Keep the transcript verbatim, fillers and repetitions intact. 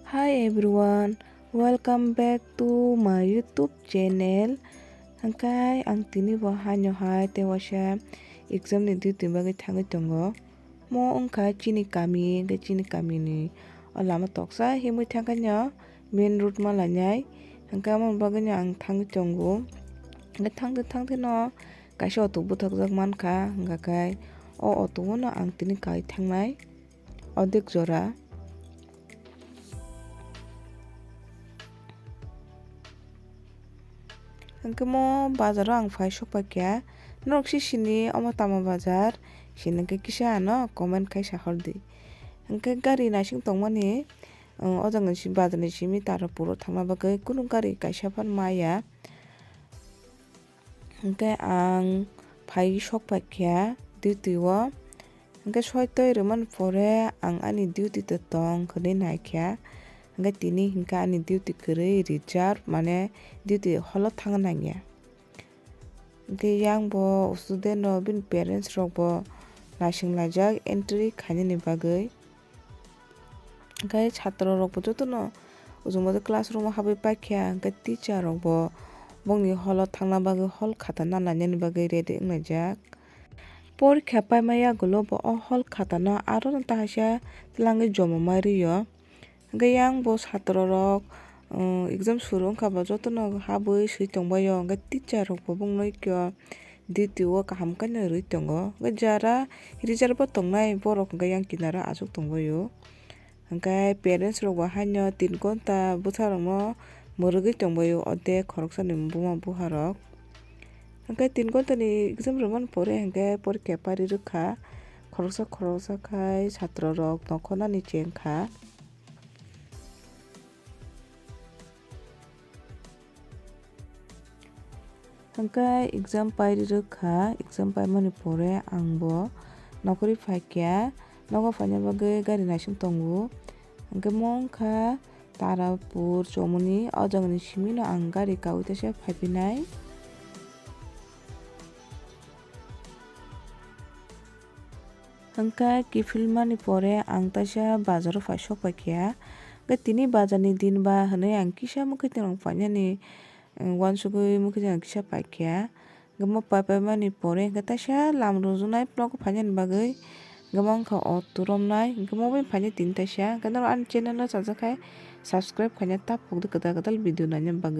Hi everyone, welcome back to my YouTube channel. Hwnkhe ang tini bo haino hai tei waisa exam ni duty bagwi thangwi tongo. Mo wngkha chini kami, hwnkhe chini kami ni o lama toksa himwi thangkhe no main road ma lainai. Hwnkhe amoni bagwi no ang thangwi tongo. Hwnkhe thangtwi thangtwi no kaisa auto buthakjak mankha, hwnkhe o auto o no ang tini kai thangnai. Odek jora. Hwnkhe mo bazar o ang phai sok paikha. Norok si sini omo tamo bazar? Sini hwnkhe kisa ano comment khai sahordi. Hwnkhe gari naising tongmani, o jaga ni bazar ni simi Tarapur o thangna bagwi kunu gari kaisa phano maya. Hwnkhe ang phai sok paikha duty o. Hwnkhe soi toi rwmani pore ang ani duty to tong hwnwi naikha. Hwnkhe tini hwnkhe ani duty kwrwi reserve, mane duty holo thangna nangya. Hwnkhe yang bo student rok bini parents rok bo naising laijak entry khainani bagwi. Hwnkhe chatra rok bo jotono ujungma class room o habwi paikha, hwnkhe teacher rok bo bongni holo thangna bagwi hol khata na lainani bagwi ready wnglaijak. Porikha paima yagulo bo o hol khatano arono tahaisa twlangwi joma ma rw-o. Hwnkhe yang bo chatra rok, um, exam suru wngkha bo jotono habwi swi tongbaio, hwnkhe teacher rok bo bongno khe duty o kaham khe no rwi tongo. Hwnkhe jara reserve o tongnai borok hwnkhe yang kinaro achuk tongbaio. Hwnkhe parents rok bo haino tin ghonta bwsa rokno mwrwgwi tongbaio, ode khoroksani buma bupha rok. Hwnkhe tin ghonta ni exam rwmani pore hwnkhe porikha pari rwkha, khoroksa khoroksa khai chatra rok tongkhornani chengkha. Hwnkhe exam pairi rwkha, exam paimani pore ang bo nokori phaikha, nogo phaina bagwi gari naising tongo. Hwnkhe mo wngkha Tarapur chomoni, o jagani simino ang gari kaui teisa phaipinai. Hwnkhe kiphilmani pore ang taisa bazaro phai sok paikha. Hwnkhe tini bazarni din ba hwnwi ang kisa mwkhwtwng rok phainani, eh, uansugwi mwkhwtwng rok kisa paikha. Hwnkhe mo pai paimani pore hwnkhe taisa lam rwjaknai nogo phainani bagwi. Hwnkhe mo wngkha auto romnai, hwnkhe mo bai phainai tini taisa. Hwnkhe norok ani channel o chajakhe subscribe khaina ta phukdi kwtal kwtal video naina bagwi.